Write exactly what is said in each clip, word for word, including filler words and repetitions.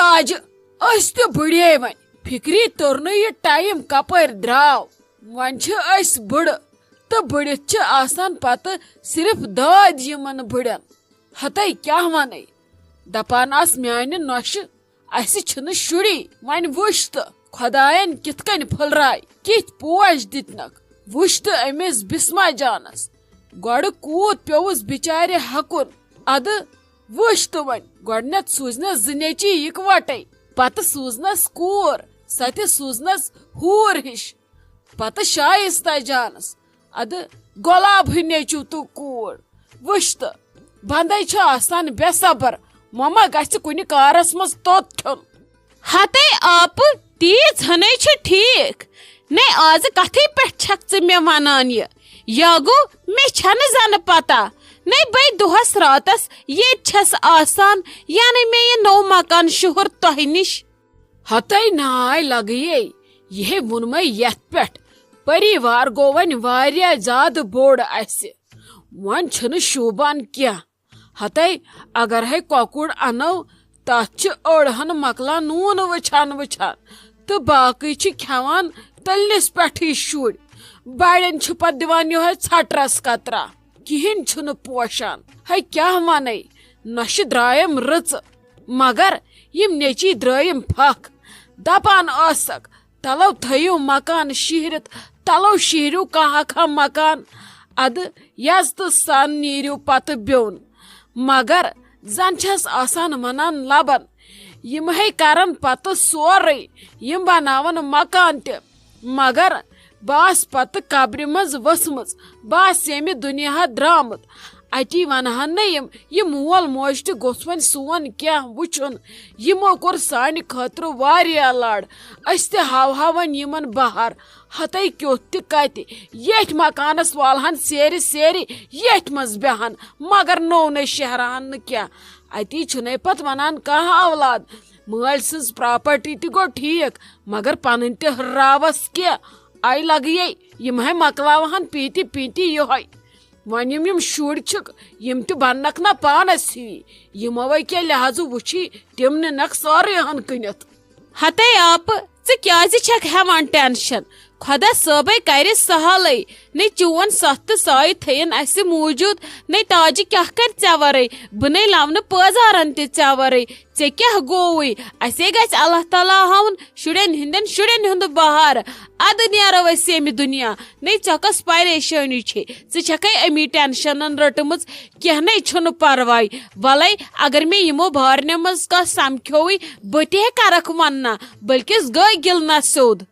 آجہِ، أسۍ تہِ بُڑے وۄنۍ۔ فِکری توٚر نہٕ یہِ ٹایم کپٲرۍ درٛاو۔ وۄنۍ چھِ أسۍ بُڑٕ تہٕ بُڑِتھ چھِ آسان پتہٕ صرف دٲدۍ یِمن بُڑٮ۪ن۔ ہتے کیٛاہ ونے؟ دپان آس میانہِ نۄشہِ، اسہِ چھِنہٕ شُری۔ وۄنۍ وٕچھ تہٕ خۄداین کِتھ کٔنۍ پھٔلرایہِ، کِتھۍ پوش دِتنکھ۔ وٕچھ تہٕ أمِس بسمہ جانس۔ گۄڈٕ کوٗت پیوٚوُس بِچارِ ہکُن۔ ادٕ وٕچھ تہٕ وۄنۍ، گۄڈٕنٮ۪تھ سوٗزنس زٕ نیٚچی یِکوٹے، پتہٕ سوٗزنس کوٗر، سۄ تہِ سوٗزنس حوٗر ہِش، پتہٕ شایستہ جانس، ادٕ گۄلاب ہٕنۍ نیٚچو تہٕ کوٗر۔ وٕچھ تہٕ، بندے چھِ آسان بے صبر، مما گژھِ کُنہِ کارس منٛز توٚت کھیوٚن۔ ہتے آپہٕ، تیٖژ ہنے چھِ ٹھیٖک۔ نے آزٕ کتھٕے پٮ۪ٹھ چھکھ ژٕ مےٚ ونان یہِ؟ یا گوٚو مےٚ چھنہٕ زنہٕ پتہ، نے بے دۄہس راتس ییٚتہِ چھس آسان، ینہٕ مےٚ یہِ نوٚو مکان شوہر تۄہہِ نِش۔ ہتے ناے لگیے، یِہے ووٚنمے یتھ پٮ۪ٹھ۔ پریوار گوٚو وۄنۍ واریاہ زیادٕ بوٚڑ اسہِ۔ وۄنۍ چھُنہٕ شوٗبان کینٛہہ۔ ہتے اگر ہے کۄکُر انو، تتھ چھِ أڑہن مۄکلان نوٗن وٕچھان وٕچھان، تہٕ باقٕے چھِ کھٮ۪وان تٔلنِس پٮ۪ٹھٕے شُرۍ۔ بڑٮ۪ن چھِ پتہٕ دِوان یِہوٚے ژھٹرس قطرہ۔ کِہیٖنۍ چھُنہٕ پوشان۔ ہے کیٛاہ ونے، نۄشہِ درٛایم رٕژٕ۔ مگر یِم نیٚچی درٛٲیِم پھکھ۔ دپان ٲسکھ، تلو تھٲیِو مکان شیہرِتھ، تلو شیہرِو کانٛہہ کانٛہہ مکان۔ ادٕ یزتہٕ سان نیٖرِو پتہٕ بیوٚن۔ مگر زن چھس آسان ونان لبن، یِم ہے کرن پتہٕ سورُے، یِم بناون مکان تہِ۔ مگر بہٕ آس پتہٕ قبرِ منٛز ؤژھمٕژ، بہٕ آس ییٚمہِ دُنیاہ درٛامُت۔ اتی ونہن نہٕ یِم، یہِ مول موج تہِ گوٚژھ وۄنۍ سون کینٛہہ وٕچھُن۔ یِمو کوٚر سانہِ خٲطرٕ واریاہ لڑ۔ أسۍ تہِ ہاوہا وۄنۍ یِمن بہار۔ ہتے کیُتھ تہِ کتہِ، ییٚتھۍ مکانس والہن سیرِ سیرِ، ییٚتھۍ منٛز بیہن، مگر نوٚو نے شہرہن نہٕ کینٛہہ۔ اتی چھُنے پتہٕ ونان کانٛہہ اولاد، مٲلۍ سٕنٛز پراپرٹی تہِ گوٚو ٹھیٖک، مگر پنٕنۍ تہِ ہُرراوس کینٛہہ۔ آیہِ لگیے، یِم ہے مۄکلاوہن پیٖنتہِ پیٖنتہِ یِہوے۔ وۄنۍ یِم یِم شُرۍ چھِکھ، یِم تہِ بننکھ نہ پانس ہِوی۔ یِمو ہے کینٛہہ لحاظہٕ وُچھی، تِم نِنکھ سٲرٕے ہن کٕنِتھ۔ ہتے آپہٕ، ژٕ کیازِ چھکھ ہٮ۪وان ٹینشن؟ خۄدا صٲبے کرِ سہلٕے۔ نے چون ستھ تہٕ سایہِ تھٲیِن اسہِ موٗجوٗد، نے تاجہِ کیاہ کرِ ژےٚ ورٲے؟ بہٕ نے لونہٕ پٲزارن تہِ ژےٚ ورٲے۔ ژےٚ کیاہ گووُے؟ اسے گژھِ اللہ تعالیٰ ہاوُن شُرٮ۪ن ہٕنٛدٮ۪ن شُرٮ۪ن ہُنٛد بہار۔ ادٕ نیرو أسۍ ییٚمہِ دُنیا۔ نے ژےٚ کۄس پریشٲنی چھے؟ ژٕ چھکھے امی ٹینشنن رٔٹمٕژ۔ کینٛہہ نے چھُنہٕ پرواے۔ ولے اگر مےٚ یِمو بارنیو منٛز کانٛہہ سمکھیوٕے، بہٕ تہِ ہے کرکھ وننہ، بلکس گٔے گِلنہ سیوٚد۔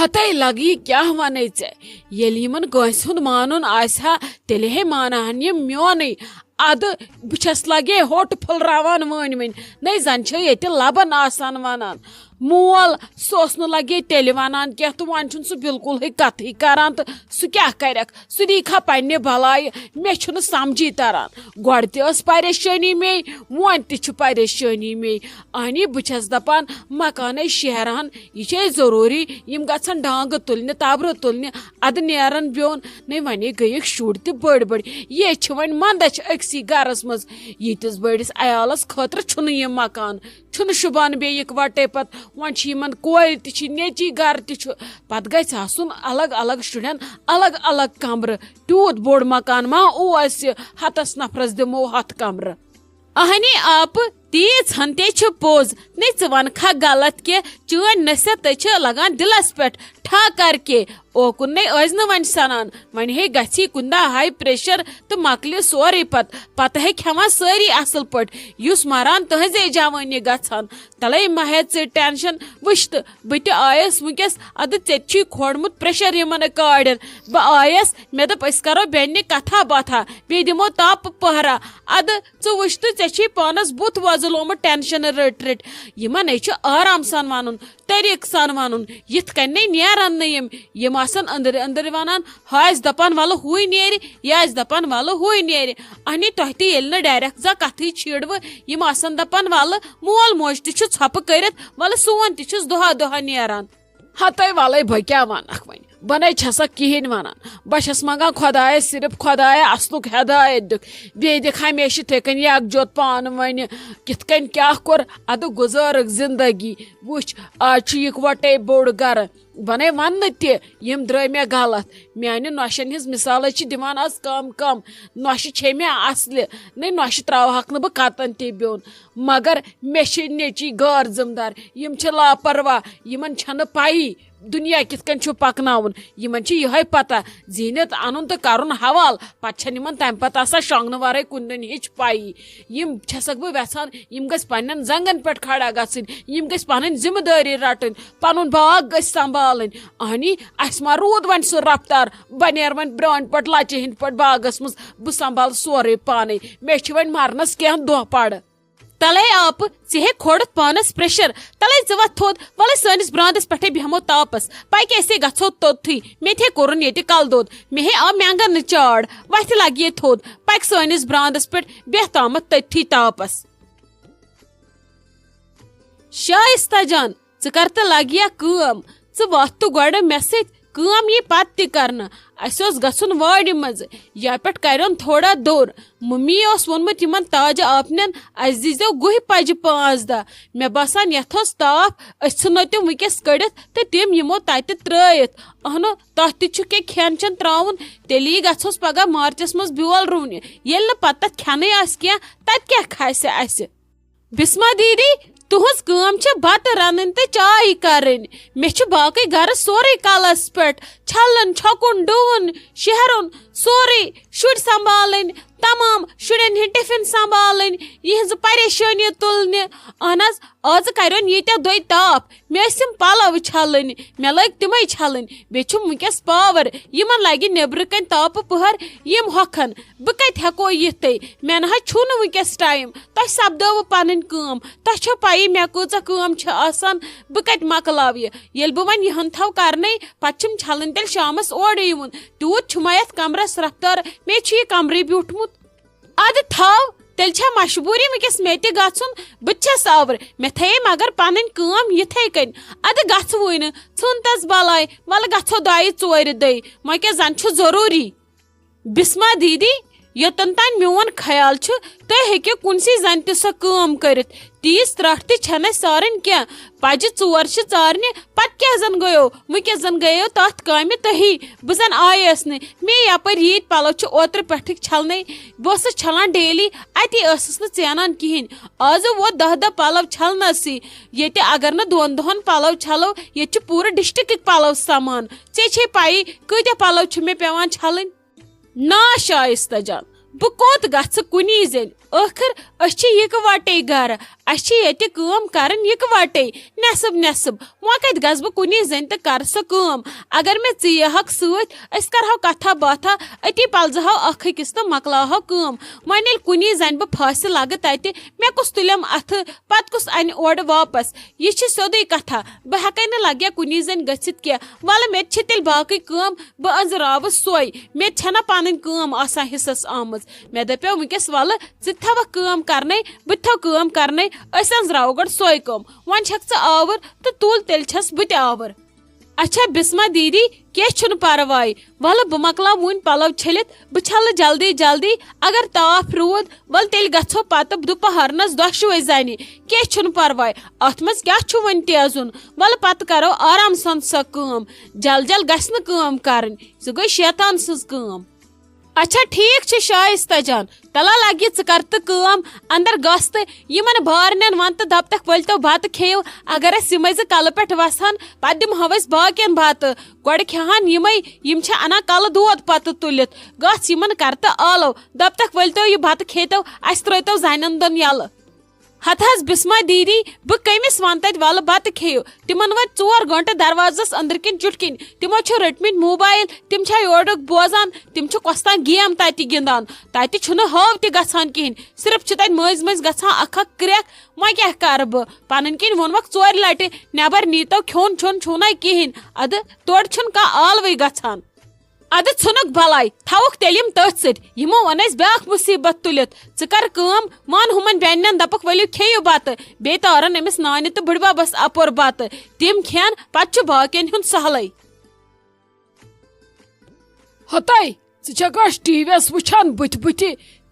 ہتے لگہٕ یہِ کیٛاہ ونے ژےٚ؟ ییٚلہِ یِمن کٲنٛسہِ ہُنٛد مانُن آسہِ ہا، تیٚلہِ ہے مانہٕ ہن یِم میونٕے۔ ادٕ بہٕ چھس لگے ہوٚٹ پھُلراوان وٲنۍ وٲنۍ، نے زن چھے ییٚتہِ لبن آسان ونان۔ مول، سُہ اوس نہٕ لگے تیٚلہِ ونان کینٛہہ، تہٕ وۄنۍ چھُنہٕ سُہ بالکلٕے کتھٕے کران، تہٕ سُہ کیٛاہ کرکھ؟ سُہ دیٖکھا پننہِ بلایہِ؟ مےٚ چھُنہٕ سمجھی تران۔ گۄڈٕ تہِ ٲس پریشٲنی مے، وۄنۍ تہِ چھِ پریشٲنی مے۔ اہنی، بہٕ چھس دپان، مکانے شیہرہن، یہِ چھے ضروٗری، یِم گژھن ڈانگہٕ تُلنہِ، تبرٕ تُلنہِ، ادٕ نیرن بیوٚن۔ نے ونے گٔیکھ شُرۍ تہِ بٔڑۍ بٔڑۍ، یے چھِ وۄنۍ مندچھ أکسٕے گرس منٛز۔ ییٖتِس بٔڑِس عیالس خٲطرٕ چھُنہٕ یہِ مکان، چھُنہٕ شوٗبان بیٚیہِ یِکوٹے پتہٕ۔ وۄنۍ چھِ یِمن کورِ تہِ چھِ، نیٚچی گرٕ تہِ چھُ، پتہٕ گژھِ آسُن الگ الگ شُرٮ۪ن الگ الگ کمرٕ۔ تیوٗت بوٚڑ مکان ما اوس یہِ، ہتس نفرس دِمو ہتھ کمرٕ؟ اہنی آپہٕ، تیٖژ ہن تے چھِ پوٚز۔ نے ژٕ ونکھا غلط کہِ چٲنۍ نصیحت تے چھِ لگان دلس پٮ۪ٹھ ٹھاکر کے۔ اوکُن نے ٲسۍ نہٕ وۄنۍ سنان، وۄنۍ ہے گژھی کُنہِ دۄہ ہاے پریشر تہٕ مۄکلہِ سورُے پتہٕ۔ پتہٕ ہے کھٮ۪وان سٲری اصل پٲٹھۍ، یُس مران تہنٛزے جوٲنی گژھان۔ تلے مہ ہےٚ ژٕ ٹینشن، وٕچھ تہٕ بہٕ تہِ آیس وٕنکیس، ادٕ ژےٚ تہِ چھُے کھولمُت پریشر یِمن کاڑٮ۪ن۔ بہٕ آیس، مےٚ دوٚپ أسۍ کرو بیٚنہِ کتھا باتھا، بیٚیہِ دِمو تاپہٕ پہرا۔ ادٕ ژٕ وٕچھ تہٕ ژےٚ چھُے پانس بُتھ وۄزلومُت ٹینشن رٔٹۍ رٔٹۍ۔ یِمن ہے چھُ آرام سان ونُن، طریٖقہٕ سان ونُن، یِتھ کٔنۍ نے نیرن نہٕ یِم۔ یِم آسن أنٛدرٕ أنٛدرٕ ونان، ہُہ آسہِ دپان ولہٕ ہُے نیرِ، یہِ آسہِ دپان ولہٕ ہُے نیرِ۔ اہنی تۄہہِ تہِ ییٚلہِ نہٕ ڈایریکٹ زانٛہہ کتھٕے چھیڑوٕ، یِم آسن دپان ولہٕ مول موج تہِ چھُ ژھۄپہٕ کٔرِتھ، ولہٕ سون تہِ چھُس دۄہا دۄہا نیران۔ ہتے ولے بہٕ کیٛاہ ونکھ وۄنۍ؟ بہٕ نَے چھَسکھ کِہیٖنۍ وَنان۔ بہٕ چھَس منٛگان خۄدایَس صرف خۄدایا اَصلُک ہدایت دِکھ۔ بیٚیہِ دِکھ ہمیشہِ یِتھَے کٔنۍ یَکجوت پانہٕ ؤنہِ۔ کِتھ کٔنۍ کیٛاہ کوٚر اَدٕ گُزٲرٕکھ زِندگی۔ وٕچھ، آز چھُ یِکوَٹَے بوٚڑ گَرٕ۔ بہٕ نَے وَنہٕ نہٕ تہِ، یِم درٛاے مےٚ غلط۔ میٛانہِ نۄشَن ہِنٛز مِثالَے چھِ دِوان آز کَم کَم۔ نۄشہِ چھے مےٚ اَصلہِ، نَے نۄشہِ ترٛاوہَکھ نہٕ بہٕ کَتَن تہِ بیوٚن۔ مگر مےٚ چھِ نیٚچی غٲر ذِمہٕ دار، یِم چھِ لاپرواہ، یِمَن چھَنہٕ پَیی دُنیا کِتھ کٔنۍ چھُ پَکناوُن۔ یِمَن چھِ یِہوٚے پَتہ، زیٖنِتھ اَنُن تہٕ کَرُن حوال، پَتہٕ چھَنہٕ یِمَن تَمہِ پَتہٕ آسان شۄنٛگنہٕ وَرٲے کُنہِ دُنہِچ پَیی۔ یِم چھَسَکھ بہٕ وٮ۪ژھان، یِم گٔژھۍ پنٛنٮ۪ن زنٛگَن پٮ۪ٹھ کھڑا گژھٕنۍ، یِم گٔژھۍ پَنٕنۍ ذِمہٕ دٲری رَٹٕنۍ، پَنُن باغ گٔژھۍ سنٛبھالٕنۍ۔ اہنی، اَسہِ ما روٗد وۄنۍ سُہ رفتار، بہٕ نیرٕ وۄنۍ برٛونٛٹھ پٮ۪ٹھ لَچہِ ہِنٛدۍ پٲٹھۍ باغَس منٛز، بہٕ سنٛبھالہٕ سورُے پانَے، مےٚ چھِ وۄنۍ مَرنَس کینٛہہ دۄہ پَڑٕ۔ تَلَے آپہٕ، ژےٚ ہے کھوڑُتھ پانَس پریشر۔ تَلَے ژٕ وَتھ تھوٚد، وَلَے سٲنِس برٛانٛدَس پٮ۪ٹھَے بیٚہمو تاپَس۔ پَکہِ أسے گژھو توٚتتھٕے۔ مےٚ تہِ ہے کوٚرُن ییٚتہِ کَلہٕ دود۔ مےٚ ہے آو مٮ۪نٛگَن نہٕ چاڑ۔ وَتھِ لَگہِ ییٚتہِ تھوٚد۔ پَکہِ سٲنِس برٛانٛدَس پٮ۪ٹھ، بیٚہہ تامَتھ تٔتھی تاپَس۔ شائستہ جان، ژٕ کر تہٕ لگ یا کٲم۔ ژٕ وَتھ تہٕ گۄڈٕ مےٚ سۭتۍ، کٲم یی پتہٕ تہِ کرنہٕ۔ اَسہِ اوس گژھُن وارِ منٛز، یا پٮ۪ٹھ کرن تھوڑا دوٚر۔ مُمی اوس ووٚنمُت یِمن تاجہِ آپنٮ۪ن، "اَسہِ دیٖزیو گُہہِ پجہِ پانٛژھ دَہ۔" مےٚ باسان یَتھ اوس تاپھ، أسۍ ژھٕنو تِم وٕنکیٚس کٔڑِتھ تہٕ تِم یِمو تَتہِ ترٛٲیِتھ۔ اہنو، تَتھ تہِ چھُ کینٛہہ کھٮ۪ن چٮ۪ن ترٛاوُن، تیٚلی گژھوس پگاہ مارچس منٛز بیول رُونہِ۔ ییٚلہِ نہٕ پتہٕ تَتھ کھٮ۪نٕے آسہِ کینٛہہ، تَتہِ کیٛاہ کھسہِ اَسہِ؟ بسمہ دیدی، تُہنٛز کٲم چھےٚ بتہٕ رنٕنۍ تہٕ چاے کرٕنۍ۔ مےٚ چھُ باقٕے گرٕ سورُے کلس پٮ۪ٹھ، چھلُن، چھۄکُن، ڈُوُن، شیہرُن، سورُے، شُرۍ سنبھالٕنۍ، تمام شُرٮ۪ن ہٕنٛدۍ ٹفن سنبھالٕنۍ، یِہنٛزٕ پریشٲنی تُلنہِ۔ اہن حظ، آز کرن ییٖتیٛاہ دۄے تاپھ، مےٚ ٲسۍ یِم پلو چھلٕنۍ، مےٚ لٲگۍ تِمے چھلٕنۍ۔ بیٚیہِ چھُم وٕنکیٚس پاور، یِمن لگہِ نیٚبرٕ کنہِ تاپہٕ پُہر، یِم ہۄکھن۔ بہٕ کتہِ ہٮ۪کو یِتھٕے؟ مےٚ نہ حظ چھُنہٕ وٕنکیٚس ٹایم۔ تۄہہِ سپدٲوٕ پنٕنۍ کٲم، تۄہہِ چھو پَیی مےٚ کۭژاہ کٲم چھِ آسان۔ بہٕ کتہِ مۄکلاوٕ یہِ؟ ییٚلہِ بہٕ وۄنۍ یِہن تھاو کرنَے، پتہٕ چھِم چھلٕنۍ تیٚلہِ شامس اورٕ یِوُن۔ تیوٗت چھُ مےٚ یتھ کمرس رفتار، مےٚ چھُ یہِ کمرٕے بیوٗٹھمُت۔ ادٕ تھاو، تیٚلہِ چھا مجبوٗری وٕنکیٚس مےٚ تہِ گژھُن؟ بہٕ تہِ چھَس آوٕر، مےٚ تھٲیے مگر پنٕنۍ کٲم یِتھے کٔنۍ۔ ادٕ گژھ وٕنہِ، ژھٕن تس بلاے، ولہٕ گژھو دۄیہِ ژورِ دۄہہِ، وۄنۍ کیٛاہ زن چھُ ضروٗری؟ بسمہ دیدی، یوٚتن تام میون خیال چھُ، تُہۍ ہیٚکِو کُنسٕے زنہِ تہِ سۄ کٲم کٔرِتھ۔ تیٖژ ترٛٹھ تہِ چھَنہٕ اَسہِ سارٕنۍ کینٛہہ۔ پجہِ ژور چھِ ژارنہِ، پتہٕ کیٛاہ زن گٔیو؟ وۄنۍ کیٛاہ زن گٔیو تتھ کامہِ تُہی؟ بہٕ زن آیس نہٕ۔ مے یپٲرۍ ییٖتۍ پلو چھِ اوترٕ پٮ۪ٹھٕکۍ چھلنے۔ بہٕ ٲسٕس چھلان ڈیلی، اتی ٲسٕس نہٕ ژینان کِہیٖنۍ۔ آزٕ ووت دَہ دَہ پلو چھلنسٕے۔ ییٚتہِ اگر نہٕ دۄن دۄہن پلو چھلو، ییٚتہِ چھِ پوٗرٕ ڈسٹرکٕکۍ پلو سمان۔ ژےٚ چھے پَیی کۭتیٛاہ پلو چھِ مےٚ پٮ۪وان چھلٕنۍ؟ نا شائستہ جان، بہٕ کوٚت گژھٕ کُنی زٔنۍ؟ ٲخٕر أسۍ چھِ یِکوَٹے گرٕ، اَسہِ چھِ ییٚتہِ کٲم کرٕنۍ یِکوَٹے، نٮ۪صٕب نٮ۪صٕب۔ وۄنۍ کَتہِ گژھٕ بہٕ کُنی زٔنۍ تہٕ کرٕ سۄ کٲم؟ اگر مےٚ ژٕ یِہَکھ سۭتۍ، أسۍ کرہو کتھا باتھا، أتی پلزٕہو اکھ أکِس تہٕ مۄکلاوہو کٲم۔ وۄنۍ ییٚلہِ کُنی زٔنۍ بہٕ پھاسہِ لگہٕ تتہِ، مےٚ کُس تُلٮ۪م اتھٕ، پتہٕ کُس انہِ اورٕ واپس؟ یہِ چھِ سیوٚدُے کتھا، بہٕ ہٮ۪کے نہٕ لگیا کُنی زٔنۍ گٔژھِتھ کینٛہہ۔ ولہٕ، مےٚ تہِ چھِ تیٚلہِ باقٕے کٲم، بہٕ أنٛزراوٕ سۄے۔ مےٚ تہِ چھَنہ پنٕنۍ کٲم آسان حصس آمٕژ۔ مےٚ دپیو، وٕنکیٚس ولہٕ، ژٕ تہِ تھاوکھ کٲم کرنے، بہٕ تہِ تھاو کٲم کرنے، أسۍ أنٛزراوو گۄڈٕ سۄے کٲم۔ وۄنۍ چھکھ ژٕ آوُر تہٕ تُل، تیٚلہِ چھس بہٕ تہِ آوُر۔ اچھا بسمہ دیدی، کینٛہہ چھُنہٕ پرواے، ولہٕ بہٕ مۄکلاو وُنۍ پلو چھٔلِتھ، بہٕ چھلہٕ جلدی جلدی۔ اگر تاپھ روٗد، ولہٕ تیٚلہِ گژھو پتہٕ دُپہرنس دۄشوے زنہِ، کینٛہہ چھُنہٕ پرواے۔ اتھ منٛز کیٛاہ چھُ وۄنۍ تیزُن؟ ولہٕ پتہٕ کرو آرام سان سۄ کٲم، جل جل گژھِ نہٕ کٲم کرٕنۍ، سُہ گٔے شیطان سٕنٛز کٲم۔ اچھا ٹھیک چھُ شائستہ جان، تلا لگہِ ژٕ کر تہٕ کٲم، اندر گژھ تہٕ یِمن بارنٮ۪ن ون تہٕ دپتکھ، ؤلۍ تو بتہٕ کھیٚیِو۔ اگر أسۍ یِمے زٕ کلہٕ پٮ۪ٹھ وسہن، پتہٕ دِمہو أسۍ باقین بتہٕ۔ گۄڈٕ کھٮ۪ہن یِمے، یِم چھِ انان کلہٕ دود پتہٕ تُلِتھ۔ گژھ یِمن کر تہٕ آلو، دپتکھ، ؤلۍ تو یہِ بتہٕ کھیٚتو، اسہِ ترٲوتو زنٮ۪ن دۄن یلہٕ۔ ہتہٕ حظ بسمہ دیدی، بہٕ کٔمِس ونہٕ تتہِ ولہٕ بتہٕ کھیٚیِو؟ تِمن وٲتۍ ژور گٲنٹہٕ دروازس أنٛدرٕ کِنۍ چُٹھۍ کِنۍ۔ تِمو چھُ رٔٹمٕتۍ موبایل، تِم چھا یورُک بوزان؟ تِم چھِ کۄستام گیم تتہِ گِنٛدان۔ تتہِ چھُنہٕ ہٲو تہِ گژھان کِہیٖنۍ، صرف چھِ تتہِ مٔنٛزۍ مٔنٛزۍ گژھان اکھ اکھ کرٛٮ۪کھ۔ وۄنۍ کیٛاہ کرٕ بہٕ؟ پنٕنۍ کِنۍ ووٚنمکھ ژورِ لٹہِ، نٮ۪بر نیٖتو، کھیوٚن چیوٚن چھُو نَے کِہیٖنۍ۔ ادٕ تورٕ چھُنہٕ کانٛہہ آلوٕے گژھان۔ ادٕ ژھٕنُکھ بلاے، تھاوُکھ تیٚلہِ یِم تٔتھۍ سۭتۍ۔ یِمو اوٚن اَسہِ بیٛاکھ مُصیٖبت تُلِتھ۔ ژٕ کر کٲم، وَن ہُمن بیٚنٮ۪ن، دَپُکھ، "ؤلِو کھیٚیِو بَتہٕ"۔ بیٚیہِ تارن أمِس نانہِ تہٕ بٕڈبَبَس اَپور بَتہٕ۔ تِم کھٮ۪ن، پَتہٕ چھُ باقین ہُنٛد سہلٕے۔ ہتاے، ژٕ چھکھ ٹی وی یس وٕچھان بٕتھِ بٕتھِ؟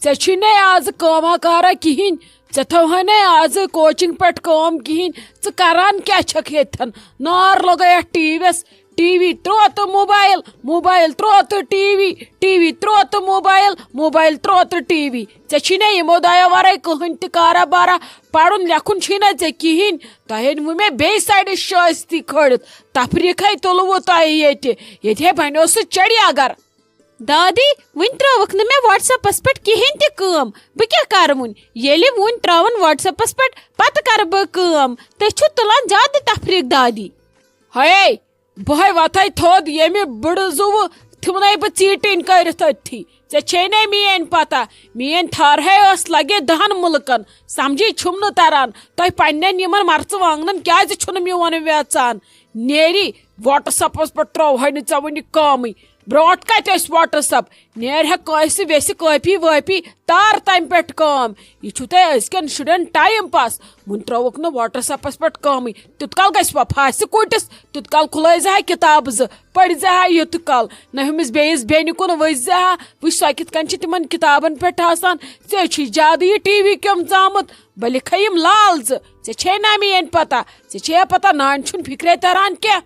ژےٚ چھُے نے آز کٲما کارا کِہینۍ، ژےٚ تھٲوہے نے آز کوچنگ پٮ۪ٹھ کٲم کِہینۍ، ژٕ کران کیٛاہ چھکھ ییٚتھن؟ نار لوگے اتھ ٹی وی یس، ٹی وی تروو تہٕ موبایل، موبایل تروو تہٕ ٹی وی، ٹی وی تروو تہٕ موبایل، موبایل تروو تہٕ ٹی وی۔ ژےٚ چھُے نے یِمو دۄیو ورٲے کٕہٕنۍ تہِ کارا بارا؟ پرُن لیکھُن چھُے نہ ژےٚ کِہینۍ۔ تۄہہِ أنۍوٕ مےٚ بیٚیہِ سایڈٕ شٲستی کھٲلِتھ، تفریٖقے تُلوٕ تۄہہِ ییٚتہِ، ییٚتہِ ہے بنیو سُہ چڑیا گھر۔ دادی، وُنہِ ترٲوٕکھ نہٕ مےٚ WhatsApp-س پٮ۪ٹھ کِہیٖنۍ تہِ کٲم۔ بہٕ کیٛاہ کَرٕ وُنہِ؟ ییٚلہِ وُنہِ ترٛاوَن WhatsApp-س پٮ۪ٹھ، پَتہٕ کَرٕ بہٕ کٲم۔ تُہۍ چھِو تُلان زیادٕ تفریٖق، دادی۔ ہے، بہٕ ہے وۄتھَے تھوٚد، ییٚمہِ بٕڑٕ زُوٕ تھِمنَے بہٕ ژیٖٹِنۍ کٔرِتھ أتھی۔ ژےٚ چھے نے میٛٲنۍ پَتہ، میٛٲنۍ تھارہَے ٲس لَگے دَہَن مُلکَن۔ سَمجھے چھُم نہٕ تَران، تۄہہِ پنٛنٮ۪ن یِمَن مَرژٕوانٛگنَن کیٛازِ چھُنہٕ میون وٮ۪ژان؟ نیری، WhatsApp-س پٮ۪ٹھ ترٛاوہَے نہٕ ژےٚ وٕنہِ کٲمٕے۔ برونٛٹھ کتہِ ٲسۍ WhatsApp؟ نیرِ ہا کٲنٛسہِ ویسہِ کاپی وٲپی، تار تمہِ پٮ۪ٹھ کٲم۔ یہِ چھُو تۄہہِ أزکٮ۪ن شُرٮ۪ن ٹایم پاس۔ وُنہِ ترٛٲوٕکھ نہٕ WhatsApp-س پٮ۪ٹھ کٲمٕے۔ تیُت کال گژھِ وۄنۍ پھاسہِ کُٹِس، تیُت کال کھُلٲے زِ ہا کِتابہٕ زٕ، پٔرۍ زِ ہا یُتھ کال۔ نہ ہُمِس بیٚیِس بیٚنہِ کُن ؤسۍ زِ ہا، وٕچھ سۄ کِتھ کٔنۍ چھِ تِمن کِتابن پٮ۪ٹھ آسان۔ ژےٚ چھُے زیادٕ یہِ ٹی وی کیوٚم ژامُت۔ بہٕ لیکھے یِم لال زٕ۔ ژےٚ چھے نہ میٲنۍ پتہ؟ ژےٚ چھے پتہ نانۍ چھُنہٕ فِکرے تران کینٛہہ۔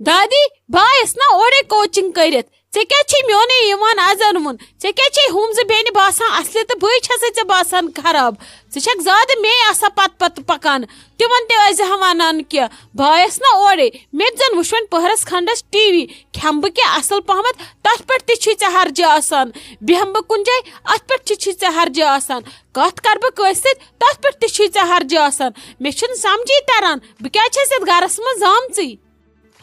دادی، بہٕ آیس نا اورے کوچنگ کٔرِتھ۔ ژےٚ کیٛاہ چھے میونے یِوان اَزَن وُن؟ ژےٚ کیٛاہ چھے ہُم زٕ بیٚنہِ باسان اصلہِ تہٕ بٕے چھسے ژےٚ باسان خراب؟ ژٕ چھکھ زیادٕ مے آسان پتہٕ پتہٕ پکان۔ تِمن تہِ ٲسۍ زِ ہا ونان کینٛہہ۔ بہٕ آیس نا اورے۔ مےٚ تہِ زن وُچھ وۄنۍ پٔہرس کھنڈس ٹی وی۔ کھٮ۪مہٕ بہٕ کینٛہہ اصل پہمتھ، تتھ پٮ۪ٹھ تہِ چھُے ژےٚ ہرجہِ آسان۔ بیٚہمہٕ بہٕ کُنہِ جایہِ، اتھ پٮ۪ٹھ تہِ چھُے ژےٚ ہرجہِ آسان۔ کتھ کرٕ بہٕ کٲنٛسہِ سۭتۍ، تتھ پٮ۪ٹھ تہِ چھُے ژےٚ ہرجہِ آسان۔ مےٚ چھُنہٕ سمجھی تران، بہٕ کیٛازِ چھس یتھ گرس منٛز زامژٕے؟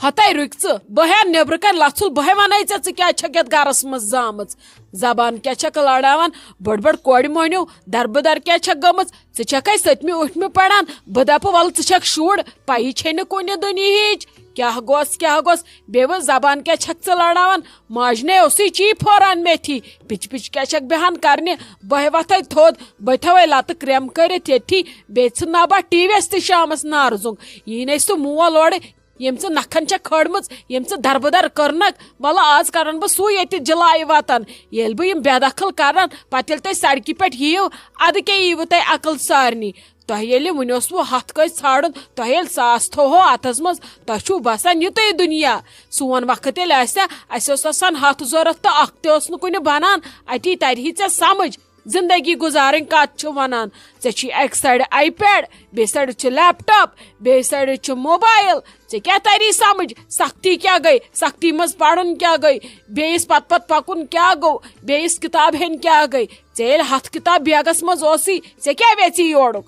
ہتاے رُکۍ ژٕ، بہٕ ہٮ۪مہٕ نیٚبرٕ کنہِ لژھُل، بہٕ ہے ونَے ژےٚ، ژٕ کیٛازِ چھکھ یتھ گرس منٛز زامٕژ؟ زبان کیٛاہ چھکھ لڑاوان؟ بٔڑ بٔڑ کورِ مۄہنیو دربٕدر کیٛازِ چھکھ گٔمٕژ؟ ژٕ چھکھے سٔتمہِ ٲٹھمہِ پران، بہٕ دپہٕ ولہٕ ژٕ چھکھ شُر، پَیی چھے نہٕ کُنہِ دُنیہٕچ۔ کیٛاہ گوٚس، کیٛاہ گوٚس؟ بیٚیہِ وَن زبان کیٛاہ چھکھ ژٕ لڑاوان؟ ماجہِ نے اوسُے چی پھوران میتھی، پِچ پِچ کیٛاہ چھکھ بیٚہان کرنہِ؟ بہٕ ہے وۄتھے تھوٚد، بہٕ تھاوے لتہٕ کرٛٮ۪م کٔرِتھ ییٚتھی، بیٚیہِ ژھٕن نا بہٕ ٹی وی یس تہِ شامس نارٕ زوٚنگ۔ یی نے سُہ مول اورٕ، ییٚمۍ ژٕ نکھن چھےٚ کھٲڑمٕژ، ییٚمۍ ژٕ دربٕدر کٔرنکھ، وَلہٕ آز کرن بہٕ سُے ییٚتہِ جلایہِ وطن۔ ییٚلہِ بہٕ یِم بے دخل کرن، پتہٕ ییٚلہِ تُہۍ سڑکہِ پٮ۪ٹھ یِیِو، ادٕ کیٛاہ یِیوٕ تۄہہِ عقل سارنٕے؟ تۄہہِ ییٚلہِ وُنہِ اوسوٕ ہتھ کٲنٛسہِ ژھانڈُن، تۄہہِ ییٚلہِ ساس تھوہو اتھس منٛز، تۄہہِ چھُو باسان یُتُے دُنیا۔ سون وقت ییٚلہِ آسہِ ہا، اسہِ اوس آسان ہتھ ضروٗرت تہٕ اکھ تہِ اوس نہٕ کُنہِ بنان۔ اتی ترِ ہی ژےٚ سمجھ۔ زندگی گُزارٕنۍ کتھ چھِ ونان؟ ژےٚ چھُے اکہِ سایڈٕ آی پیڈ، بیٚیہِ سایڈٕ چھُ لیپ ٹاپ، بیٚیہِ سایڈٕ چھُ موبایل۔ ژےٚ کیٛاہ تری سمجھ؟ سختی کیٛاہ گٔے؟ سختی منٛز پرُن کیٛاہ گٔے؟ بیٚیِس پتہٕ پتہٕ پکُن کیٛاہ گوٚو؟ بیٚیِس کتاب ہٮ۪نۍ کیٛاہ گٔے؟ ژےٚ ییٚلہِ ہتھ کتاب بیگس منٛز اوسُے، ژےٚ کیٛاہ ویژی یورُک؟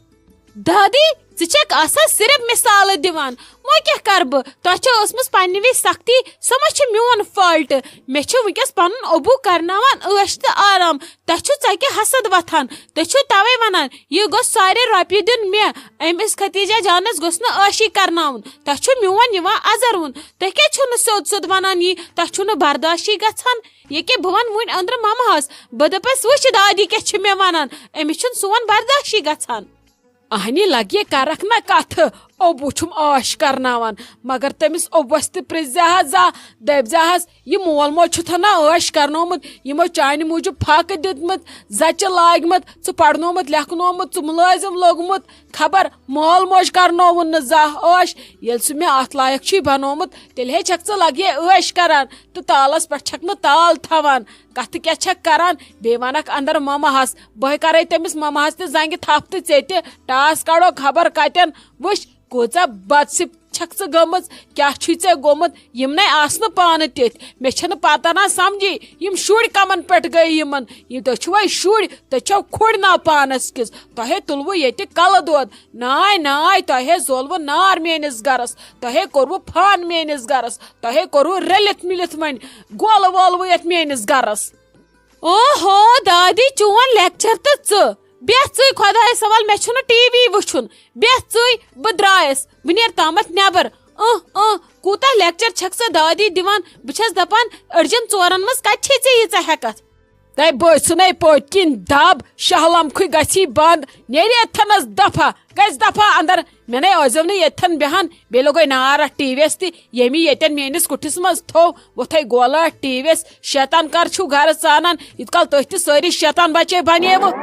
دادی، ژٕ چھکھ آسان صرف مثالہٕ دِوان۔ وۄنۍ کیٛاہ کرٕ بہٕ؟ تۄہہِ چھو ٲسمٕژ پننہِ وِزِ سختی، سۄ ما چھِ میون فالٹ؟ مےٚ چھُ وٕنکیٚس پنُن ابوٗ کرناوان عٲش تہٕ آرام۔ تۄہہِ چھُو ژکہِ حسد وۄتھان۔ تُہۍ چھِو توے ونان، یہِ گوٚژھ سارے رۄپیہِ دیُن مےٚ۔ أمِس ختیجہ جانس گوٚژھ نہٕ عٲشی کرناوُن۔ تۄہہِ چھُ میون یِوان ازر وُن۔ تُہۍ کیٛازِ چھِو نہٕ سیوٚد سیوٚد ونان یی؟ تۄہہِ چھُو نہٕ برداشی گژھان۔ ییٚکیٛاہ بہٕ ونہٕ وُنۍ أنٛدرٕ ممہس، بہٕ دپس، وٕچھ دادی کیٛاہ چھِ مےٚ ونان، أمِس چھُنہٕ سون برداشی گژھان۔ اہنی لگہِ کرکھ نہ کتھ، اوبو چھُم عٲش کرناوان، مگر تٔمِس اوبوس تہِ پرژھ زِ ہا زا، دٔپۍ زِ ہس، یہِ مول موج چھُتھ نہ عٲش کرنومُت، یِمو چانہِ موٗجوٗب فاقہٕ دیُتمُت، زچہِ لٲگمٕژ، ژٕ پرنومُت لیکھنومُت، ژٕ مُلٲزِم لوٚگمُت، خبر مول موج کرنووُن نہٕ زانٛہہ عٲش۔ ییٚلہِ سُہ مےٚ اتھ لایق چھُے بنومُت، تیٚلہِ ہے چھکھ ژٕ لگے عٲش کران تہٕ تالس پٮ۪ٹھ چھکھ نہٕ تال تھاوان۔ کتھٕ کیٛاہ چھکھ کران؟ بیٚیہِ ونکھ اندر ممہس، بہٕ ہے کرے تٔمِس ممہس تہِ زنگہِ تھپھ تہٕ ژےٚ تہِ۔ ٹاس کڑو خبر کتٮ۪ن۔ وٕچھ، کۭژاہ بدصِف چھکھ ژٕ گٔمٕژ، کیٛاہ چھُے ژےٚ گوٚمُت؟ یِم نے آسہٕ نہٕ پانہٕ تِتھۍ۔ مےٚ چھنہٕ پتہ نا سمجھی، یِم شُرۍ کمن پٮ۪ٹھ گٔے یِمن۔ یِم تُہۍ چھِوے شُرۍ، تُہۍ چھِو کھُرۍ ناو پانس کِس۔ تۄہے تُلوٕ ییٚتہِ کلہٕ دود۔ ناے، ناے، تۄہے زولوٕ نار میٲنِس گرس۔ تۄہے کوٚروٕ فان میٲنِس گرس۔ تۄہے کوٚروٕ رٔلِتھ مِلِتھ وۄنۍ گولہٕ وولوٕ یتھ میٲنِس گرس۔ اوہو، دادی، چون لیکچر تہٕ ژٕ۔ بیٚہہ ژٕے، خۄدایس حوال، مےٚ چھُنہٕ ٹی وی وٕچھُن۔ بیٚہہ ژٕے، بہٕ درٛایس، بہٕ نیرٕ تامتھ نٮ۪بر۔ اۭں، اۭں، کوٗتاہ لیکچر چھکھ ژٕ دادی دِوان؟ بہٕ چھس دپان، أڑجن ژورن منٛز کتہِ چھے ژےٚ ییٖژاہ ہٮ۪کتھ؟ تۄہہِ بٲسِو نے پٔتۍ کِنۍ دب، شاہ لمکھٕے گژھی بنٛد۔ نیرِ ییٚتھنس دفعہ، گژھِ دفعہ اندر۔ مےٚ نے ٲسۍزیو نہٕ ییٚتھٮ۪ن بیٚہان، بیٚیہِ لوٚگے نار اَتھ ٹی وی یَس تہِ، ییٚمی ییٚتٮ۪ن میٛٲنِس کُٹھِس منٛز تھوٚو، وۄتھَے گولہٕ اَتھ ٹی وی یَس۔ شیطان کر چھُو گرٕ ژانان؟ یِتھ کال تُہۍ تہِ سٲری شیطان بچے بنیوٕ۔